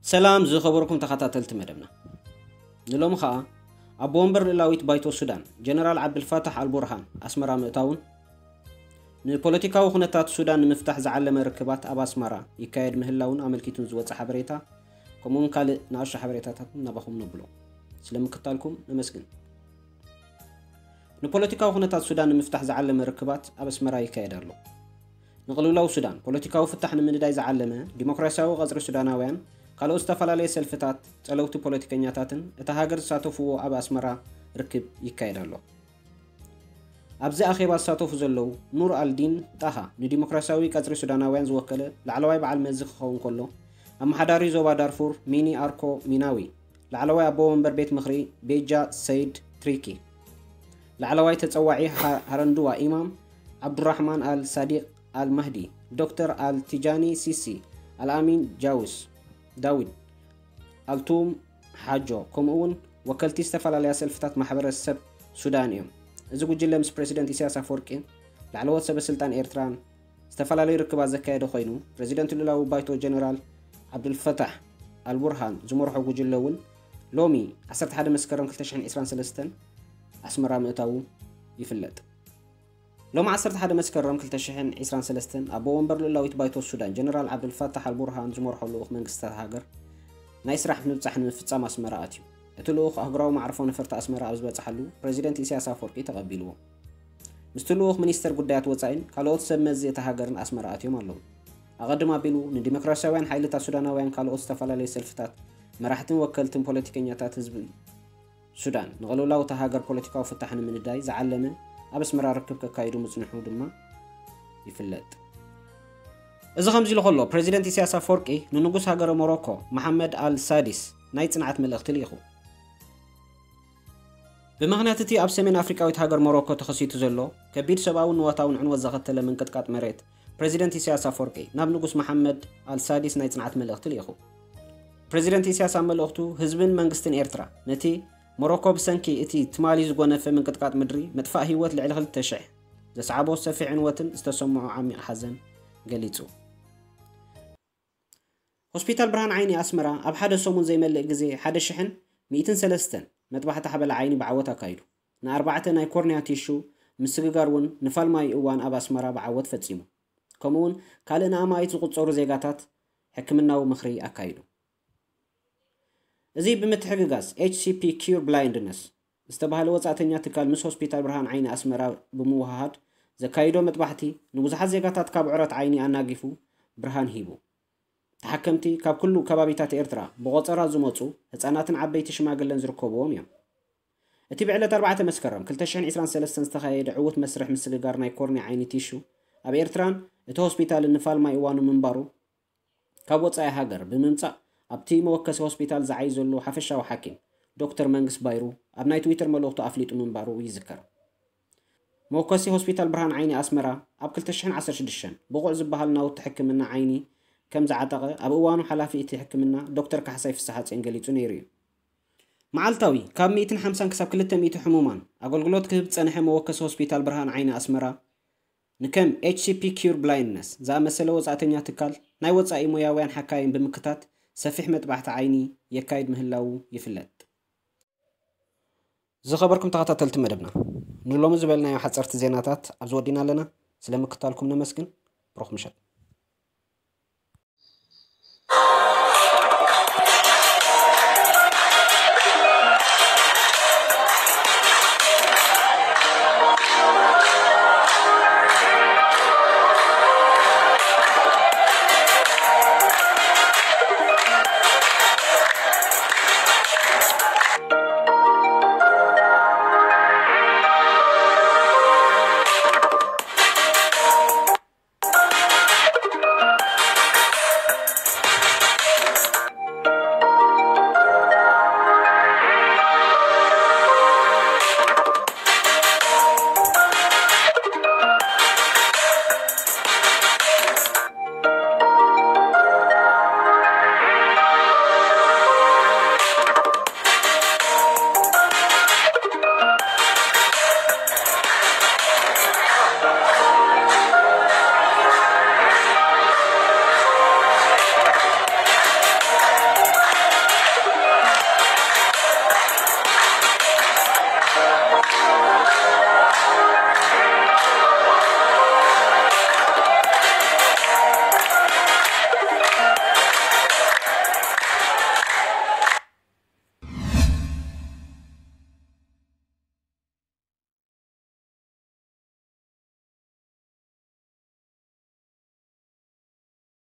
ሰላም ዝኸበርኩም ተኸታተልቲ መደብና። ንሎሚ ኸኣ ኣቦ ወንበር ልእላዊት ባይቶ ሱዳን ጀነራል ዓብድልፋታሕ ኣልቡርሃን ኣስመራ ምእታውን ንፖለቲካዊ ኩነታት ሱዳን ንምፍታሕ ዝዓለመ ርክባት ኣብ ኣስመራ ይካየድ ምህላውን ኣመልኪቱን ዝወጸ ሓበሬታ፣ ከምኡውን ካልእ ንኣሽቱ ሓበሬታታት ናባኹም ነብሎ። ስለምክታልኩም ነመስግን። ንፖለቲካዊ ኩነታት ሱዳን ንምፍታሕ ዝዓለመ ርክባት ኣብ ኣስመራ ይካየድ ኣሎ። ንቕልውላው ሱዳን ፖለቲካዊ ፍታሕ ንምንዳይ ዝዓለመ ዲሞክራሲያዊ ቀጽሪ ሱዳናውያን ካልኦት ዝተፈላለየ ሰልፍታት ጸለውቲ ፖለቲከኛታትን እታ ሃገር ዝሳተፍዎ ኣብ ኣስመራ ርክብ ይካየድ ኣሎ። ኣብዚ ኣኼባ ዝሳተፉ ዘለዉ ኑር ኣልዲን ጣሃ ንዲሞክራሲያዊ ቀጽሪ ሱዳናውያን ዝወከለ ላዕለዋይ በዓል መዚ ክኸውን ከሎ፣ ኣመሓዳሪ ዞባ ዳርፉር ሚኒ ኣርኮ ሚናዊ፣ ላዕለዋይ ኣቦ ወንበር ቤት ምኽሪ ቤጃ ሰይድ ትሪኪ፣ ላዕለዋይ ተጸዋዒ ሃ- ሃረንድዋ ኢማም ዓብዱራሕማን ኣል ሳዲቅ ኣል ማህዲ፣ ዶክተር ኣል ቲጃኒ ሲሲ፣ ኣልኣሚን ጃውስ ዳውድ፣ ኣልቱም ሓጆ፣ ከምኡ እውን ወከልቲ ዝተፈላለያ ሰልፍታት ማሕበረሰብ ሱዳን እዮም። እዚ ጉጅለ ምስ ፕሬዚደንት ኢሳያስ ኣፈወርቂን ላዕለዎት ሰበ ስልጣን ኤርትራን ዝተፈላለዩ ርክባት ዘካየደ ኮይኑ፣ ፕሬዚደንት ልኡላዊ ባይቶ ጀነራል ዓብዱልፈታሕ ኣልቡርሃን ዝመርሖ ጉጅለ እውን ሎሚ ዓሰርተ ሓደ መስከረም ክልተ ሽሕን ዕስራን ሰለስተን ኣስመራ ምእታዉ ይፍለጥ። ሎሚ ዓሰርተ ሓደ መስከረም ክልተ ሽሕን ዕስራን ሰለስተን ኣቦ ወንበር ልኡላዊት ባይቶ ሱዳን ጀነራል ዓብዱልፋታሕ ኣልቡርሃን ዝመርሖ ልኡኽ መንግስቲ እታ ሃገር ናይ ስራሕ ምብጻሕ ንምፍጻም ኣስመራ ኣትዩ። እቲ ልኡኽ ኣህጉራዊ መዕርፎ ነፈርቲ ኣስመራ ኣብ ዝበጽሓሉ ፕሬዚደንት ኢሳያስ ኣፈወርቂ ተቐቢልዎ። ምስቲ ልኡኽ ሚኒስተር ጉዳያት ወጻኢን ካልኦት ሰብ መዚ እታ ሃገርን ኣስመራ ኣትዮም ኣለዉ። ኣቐድም ኣቢሉ ንዲሞክራሲያውያን ሓይልታት ሱዳናውያን ካልኦት ዝተፈላለዩ ሰልፍታት መራሕትን ወከልትን ፖለቲከኛታት ህዝቢ ሱዳን ንቕልውላው እታ ሃገር ፖለቲካዊ ፍታሕ ንምንዳይ ዝዓለመ ኣብ ኣስመራ ርክብ ከካይዱ ምጽንሑ ድማ ይፍለጥ። እዚ ከምዚ ኢሉ ከሎ ፕሬዚደንት ኢሳያስ ኣፈወርቂ ንንጉስ ሃገረ ሞሮኮ መሓመድ ኣል ሳዲስ ናይ ጽንዓት መልእኽቲ ልኢኹ። ብምኽንያት እቲ ኣብ ሰሜን ኣፍሪቃዊት ሃገር ሞሮኮ ተኸሲቱ ዘሎ ከቢድ ሰብኣውን ንዋታውን ዕንወት ዘኸተለ ምንቅጥቃጥ መሬት ፕሬዚደንት ኢሳያስ ኣፈወርቂ ናብ ንጉስ መሓመድ ኣል ሳዲስ ናይ ጽንዓት መልእኽቲ ልኢኹ። ፕሬዚደንት ኢሳያስ ኣብ መልእኽቱ ህዝብን መንግስትን ኤርትራ ነቲ ሞሮኮ ብሰንኪ እቲ ትማሊ ዝጎነፈ ምንቅጥቃጥ ምድሪ ምጥፋእ ህይወት ልዕሊ ክልተ ሽሕ ዘስዓቦ ሰፊሕ ዕንወትን ዝተሰምዖ ዓሚቕ ሓዘን ገሊጹ። ሆስፒታል ብርሃን ዓይኒ ኣስመራ ኣብ ሓደ ሰሙን ዘይመልእ ግዜ ሓደ ሽሕን ሚእትን ሰለስተን መጥባሕቲ ሓበላ ዓይኒ ብዓወት ኣካይዱ። ንኣርባዕተ ናይ ኮርንያ ቲሹ ምስግጋር እውን ንፋልማይ እዋን ኣብ ኣስመራ ብዓወት ፈጺሙ። ከምኡውን ካልእ ንኣማኢት ዝቑጸሩ ዜጋታት ሕክምናዊ ምኽሪ ኣካይዱ። እዚ ብምትሕግጋዝ ኤች ሲ ፒ ኪዩር ብላይንድነስ ዝተባህለ ወጻእተኛ ትካል ምስ ሆስፒታል ብርሃን ዓይኒ ኣስመራ ብምውሃሃድ ዘካይዶ መጥባሕቲ ንብዙሓት ዜጋታት ካብ ዕረት ዓይኒ ኣናጊፉ ብርሃን ሂቡ። ተሓከምቲ ካብ ኩሉ ከባቢታት ኤርትራ ብቖጸራ ዝመጹ ህጻናትን ዓበይቲ ሽማግለን ዝርከብዎም እዮም። እቲ ብዕለት ኣርባዕተ መስከረም ክልተ ሽሕን ዕስራን ሰለስተን ዝተኻየደ ዕዉት መስርሕ ምስግጋር ናይ ኮርንያ ዓይኒ ቲሹ ኣብ ኤርትራን እቲ ሆስፒታልን ንፋልማይ እዋኑ ምንባሩ ካብ ወጻኢ ሃገር ብምምጻእ ኣብቲ መወከሲ ሆስፒታል ዝዓይ ዘሎ ሓፈሻዊ ሓኪም ዶክተር መንግስ ባይሩ ኣብ ናይ ትዊተር መልእኽቱ ኣፍሊጡ ምንባሩ ይዝከር። መወከሲ ሆስፒታል ብርሃን ዓይኒ ኣስመራ ኣብ ክልተ ሽሕን ዓሰርተ ሽዱሽተን ብቑዕ ዝበሃል ናውቲ ሕክምና ዓይኒ ከም ዝዓጠቐ ኣብ እዋኑ ሓላፊ እቲ ሕክምና ዶክተር ካሕሳይ ፍስሓጽዮን ገሊጹ ነይሩ እዩ። መዓልታዊ ካብ ሚእትን ሓምሳን ክሳብ ክልተ ሚእቲ ሕሙማን ኣገልግሎት ክህብ ዝጸንሐ መወከሲ ሆስፒታል ብርሃን ዓይኒ ኣስመራ ንከም ኤች ሲ ፒ ኪዩር ብላይንድነስ ዝኣመሰለ ወጻእተኛ ትካል ናይ ወጻኢ ሞያውያን ሓካይም ብምክታት ሰፊሕ መጥባሕቲ ዓይኒ የካይድ ምህላዉ ይፍለጥ። ዝኸበርኩም ተኸታተልቲ መደብና፣ ንሎሚ ዝበልናዮ ሓጸርቲ ዜናታት ኣብዚ ወዲና ኣለና። ስለምክታልኩም ነመስግን። ብሩኽ ምሸት።